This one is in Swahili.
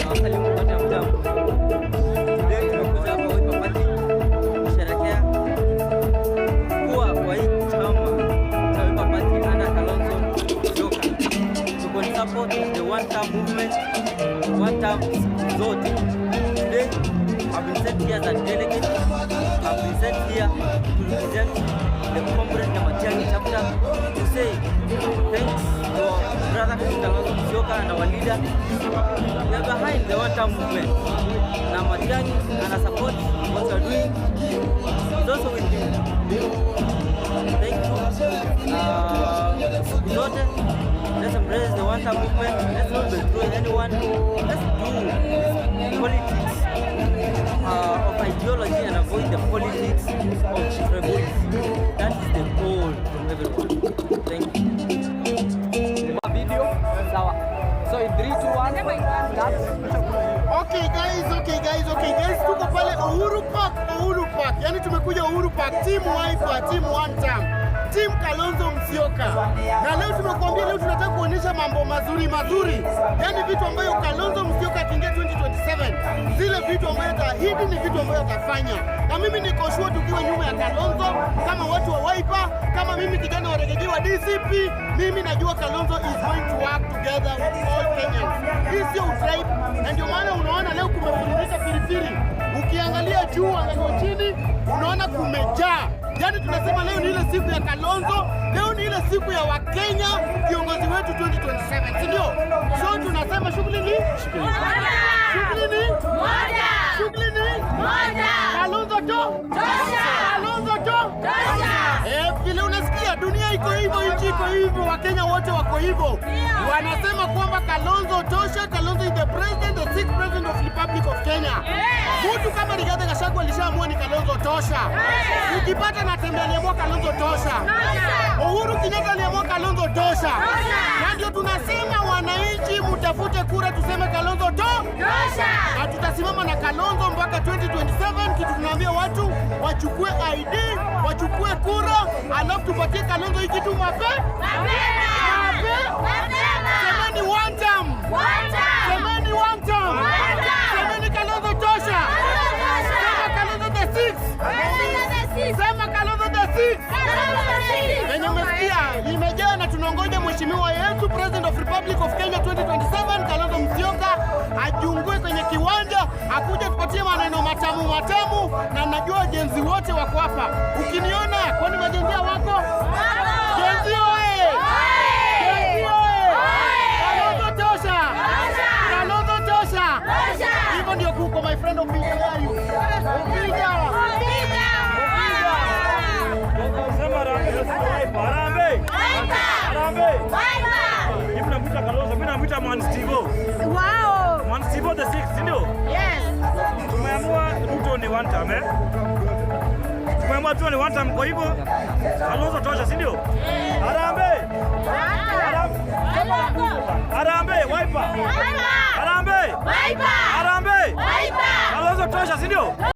Nawasalimu wote, hamjambo. Leo tumekuja hapa Wiper Party kusherehekea kuwa kwa hii chama cha Wiper Party under Kalonzo Musyoka. Tuko in support the one term movement, one term zote. Today I've been sent here as a delegate. I've been sent here to represent the Comrade Matiang'i chapter to say thanks to our brother Kalonzo Musyoka and our leader. We are behind the one term movement. Na Matiang'i ana support what we are doing. He's also with you. Thank you. Siku zote let's embrace the one term movement. Let's not betray anyone. Let's do this politics of ideology and avoid the politics of tribalism. That is the goal from everyone. Thank you. Video sawa. So in 3, 2, 1, start. Okay guys, okay guys, okay guys, tuko pale Uhuru Park, Uhuru Park. Yaani tumekuja Uhuru Park, team Wiper, team one term, team Kalonzo Musyoka. Na leo tumekuambia, leo tunataka kuonyesha mambo mazuri mazuri, yaani vitu ambayo Kalonzo Musyoka akiingia 2027, zile vitu ambayo ataahidi ni vitu ambayo atafanya. Na mimi niko sure tukiwa nyuma ya Kalonzo kama watu wa Wiper, kama mimi kijana wa Riggy G wa DCP, mimi najua Kalonzo is going to work together with all Kenyans. Hii sio utribe, na ndio maana unaona leo kumefurika firifiri. Ukiangalia juu, angalia chini, unaona kumejaa. Yaani tunasema leo ni ile siku ya Kalonzo, leo ni ile siku ya Wakenya, kiongozi wetu 2027, si ndio? So tunasema shughuli ni shughuli ni shughuli ni Kalonzo to Kalonzo to. Eh, vile unasikia dunia iko hivyo, nchi iko hivyo, Wakenya wote wako hivyo. Wanasema kwamba Kalonzo tosha, Kalonzo is the president, the sixth president of Republic of Kenya. Mtu kama Rigathi Gachagua alishaamua ni Kalonzo tosha. Ukipata Natembeya aliamua Kalonzo tosha. Uhuru Kenyatta aliamua Kalonzo tosha. Na ndio tunasema wananchi, mtafute kura, tuseme Kalonzo to na tutasimama na Kalonzo mpaka 2027. Kitu tunaambia watu wachukue ID, wachukue kura, alafu tupatie Kalonzo hii kitu mape. Semeni one term. Semeni one term. Semeni Kalonzo tosha. Sema Kalonzo the six. Sema Kalonzo the six. Venye umesikia imejaa na tunangoja mheshimiwa yetu President of Republic of Kenya 2027 Kalonzo Musyoka ajungue kwenye kiwanja, akuje tupatie maneno matamu matamu, na najua Gen Z wote wako hapa. Ukiniona, kwani ma Gen Z wako? Gen Z oye! Gen Z oye! Kalonzo tosha! Kalonzo tosha! Hivyo ndio kuko, my friend Opija, where are you? Opija! Sema harambee. Harambee. Harambee. Mimi namwita Kalonzo, mimi namwita Man Steve. Wow. Man Steve the sixth, si ndio? Yes. Tumeamua Ruto ni one term, eh? Tumeamua Ruto ni one term, kwa hivyo Kalonzo tosha, si ndio? Harambee.